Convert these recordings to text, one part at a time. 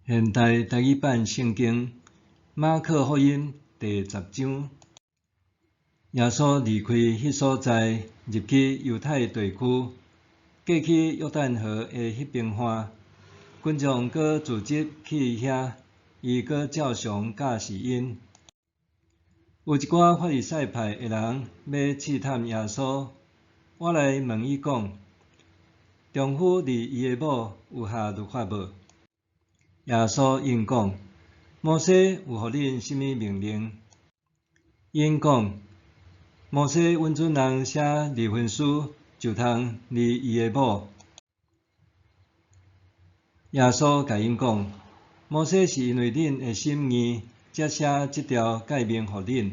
現代台語版聖經馬可福音第十章，耶穌離開彼所在，入去猶太地區，過去約旦河的彼邊岸，群眾閣聚集去伊遐，伊閣照常教示𪜶。有一寡法利賽派的人欲試探耶穌，倚來問伊講：丈夫離伊的某有合律法無？耶穌應講：摩西有予恁啥物命令？𪜶講：摩西允准人寫離婚書，就通離伊的某。耶穌共𪜶講：摩西是因為恁的心硬，才寫這條誡命予恁。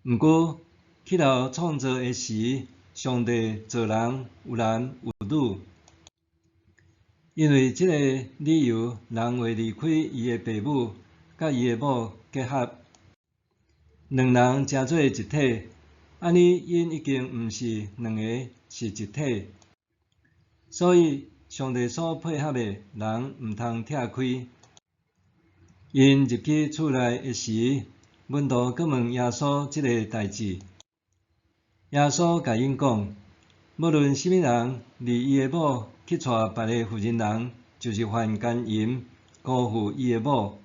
毋過，起頭創造的時，上帝造人有男有女。因為這個理由，人會離開伊的爸母，佮伊的某結合，兩人成做一體。按呢，𪜶已經毋是兩个，是一體。所以，上帝所配合的，人毋通拆開。𪜶入去厝內的時，門徒閣問耶穌這个代誌。耶穌共𪜶講：無論啥物人離伊的某去娶別个婦人人，就是犯姦淫，辜負伊的某。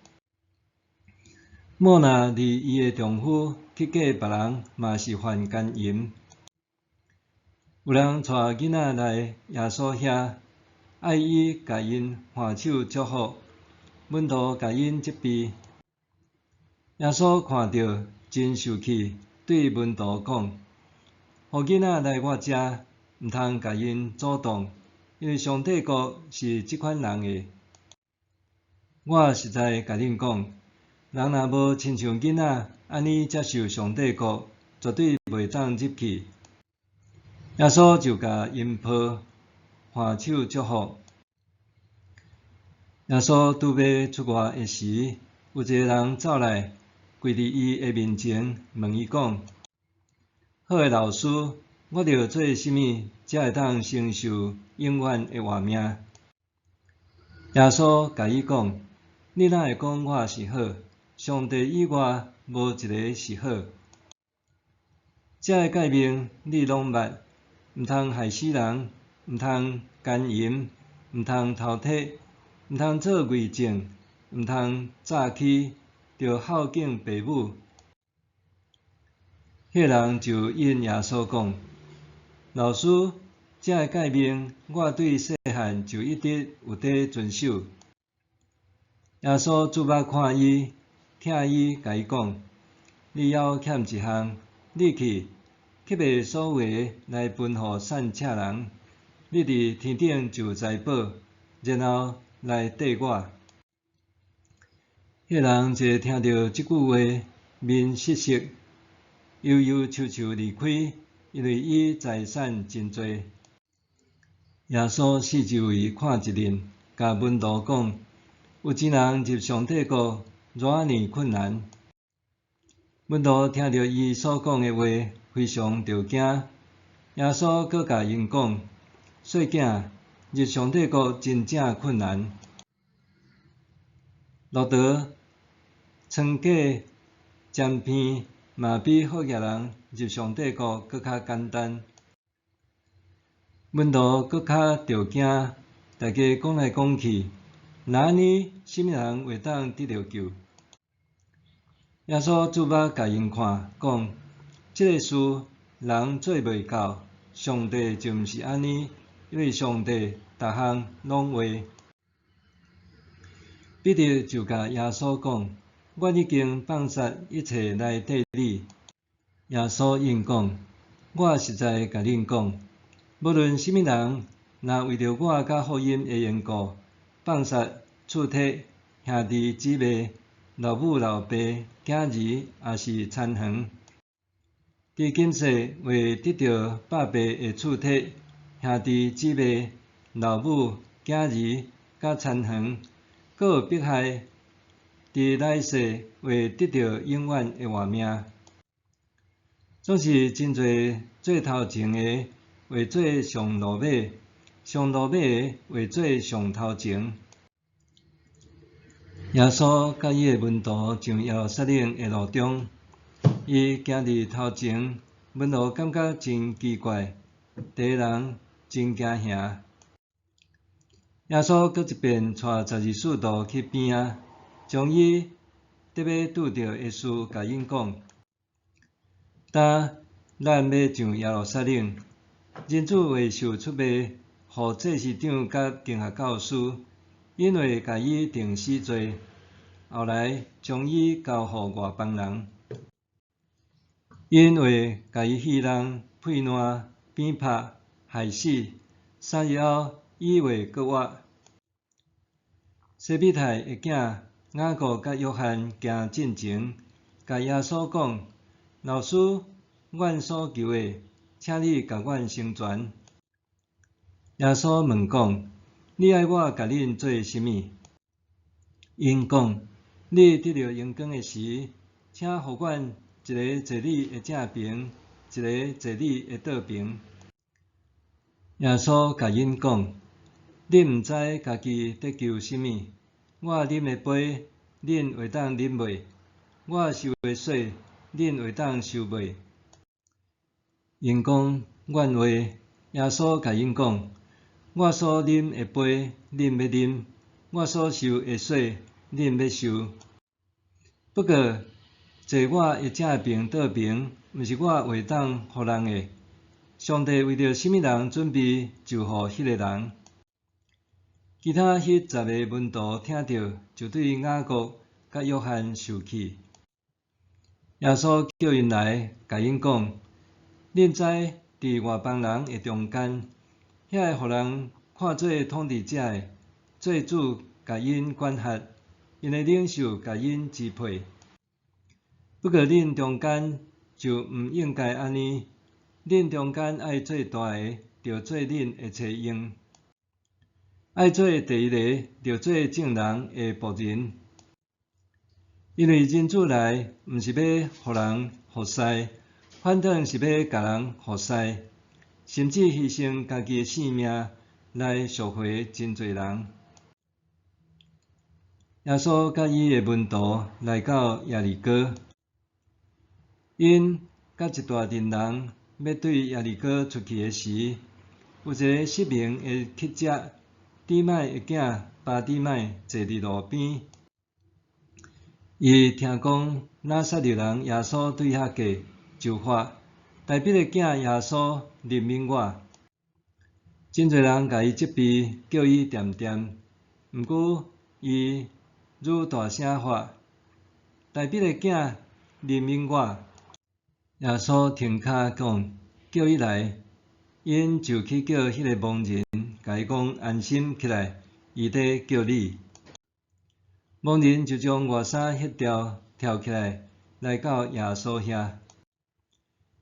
某若離伊的丈夫去嫁別人，嘛是犯姦淫。有人帶囡仔來耶穌遐，愛伊共𪜶按手祝福，門徒共𪜶責備。耶穌看著真受氣，對門徒講：予囡仔來我遮，毋通共𪜶阻擋，因為上帝國是這款人的。我實在共恁講，人若無親像囡仔按呢接受上帝國，絕對袂當入去。耶穌就共𪜶抱，按手祝福。耶穌拄欲出外的時，有一個人走來，跪佇伊的面前，問伊講：好的老師，我著做啥物才會當承受永遠的活命？耶穌共伊講：你哪會講我是好？上帝以外，無一个是好。這个誡命你攏捌：毋通害死人，毋通姦淫，毋通偷提，毋通做偽證，毋通詐欺，著孝敬爸母。彼个人就應耶穌講：老師，這个誡命我對細漢就一直有佇遵守。耶穌注目看伊，疼伊，共伊講：你猶欠一項，你去，去賣所有的來分予散赤人，你佇天頂就有財寶，然後來綴我。彼个人一聽著這句話，面失色，憂憂愁愁離開，因為伊財產真濟。耶穌四周圍看一輪，共門徒講：有錢人入上帝國，偌爾困難。門徒聽著伊所講的話，非常著驚。耶穌閣共𪜶講：細囝，入上帝國真正困難。駱駝穿過針鼻，嘛比好額人入上帝國閣較簡單。門徒閣較著驚，大家講來講去，若按呢，啥物人會當得著救？耶穌注目共𪜶看，講：這个事人做袂到，上帝就毋是按呢，因為上帝逐項攏會。彼得就共耶穌講：阮已經放殺一切來綴你。耶穌應講：我實在共恁講，無論啥物人，若為著我佮福音的緣故，放殺厝宅、兄弟姊妹、老母老爸、囝兒，抑是田園，佇今世會得著百倍的厝宅、兄弟姊妹、老母、囝兒佮田園，閣有迫害，佇來世會得著永遠的活命。總是真濟做頭前的，會做上落尾；上落尾的，會做上頭前。耶穌佮伊的門徒上耶路撒冷的路中，伊行佇頭前，門徒感覺真奇怪，佇的人真驚嚇。耶穌閣一遍帶十二使徒去邊仔，將伊得欲拄著的事共𪜶講。今咱欲上耶路撒冷，人子會受出賣，予祭司長佮經學教師，𪜶會共伊定死罪，後來將伊交予外邦人，𪜶會共伊戲弄、屁爛、鞭拍、害死。3日後，伊會閣活。西庇太的囝雅各佮約翰行進前，共耶穌講：老師，阮所求的，請你共阮成全。耶穌問講：你愛我共恁做啥物？𪜶講：你得著榮光的時，請予阮一个坐你的正爿，一个坐你的倒爿。耶穌共𪜶講：恁毋知家己佇求啥物。我啉的杯，恁會當啉袂？我受的洗，恁會當受袂？𪜶講：阮會。耶穌共𪜶講：我所啉的杯，恁欲啉；我所受的洗，恁欲受。不過，坐我的正爿倒爿，毋是我會當予人的。上帝為著啥物人準備，就予彼个人。其他彼十个門徒聽著，就對雅各佮約翰受氣。耶穌叫𪜶來，共𪜶講：恁知佇外邦人的中間，遐个予人看做統治者的，做主共𪜶管轄，𪜶的領袖共𪜶支配。不過恁中間就毋應該按呢，恁中間愛做大的，著做恁的冊用；愛做第一个，著做眾人的僕人。因為人子來，毋是欲予人服侍，反轉是欲共人服侍，甚至犧牲家己的性命來贖回真濟人。耶穌佮伊的門徒來到耶利哥，𪜶佮一大陣人欲對耶利哥出去的時，有一个失明的乞者，底買的囝巴底買坐佇路邊。伊聽講拿撒勒人耶穌對遐過，就喊：大衛的囝耶穌，憐憫我！真濟人共伊責備，叫伊恬恬。毋過伊愈大聲喊：大衛的囝，憐憫我！耶穌停跤講：叫伊來。𪜶就去叫彼个盲人，共伊講：安心起來，伊佇叫你。盲人就將外衫歇掉，跳起來，來到耶穌遐。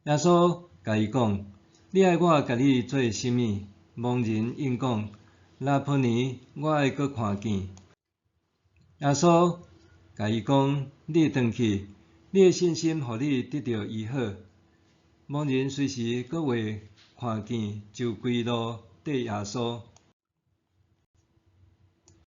耶穌共伊講：你愛我共你做啥物？盲人應講：拉波尼，我愛閣看見。耶穌共伊講：你轉去，你的信心予你得著醫好。盲人隨時閣會看見，就規路綴耶穌。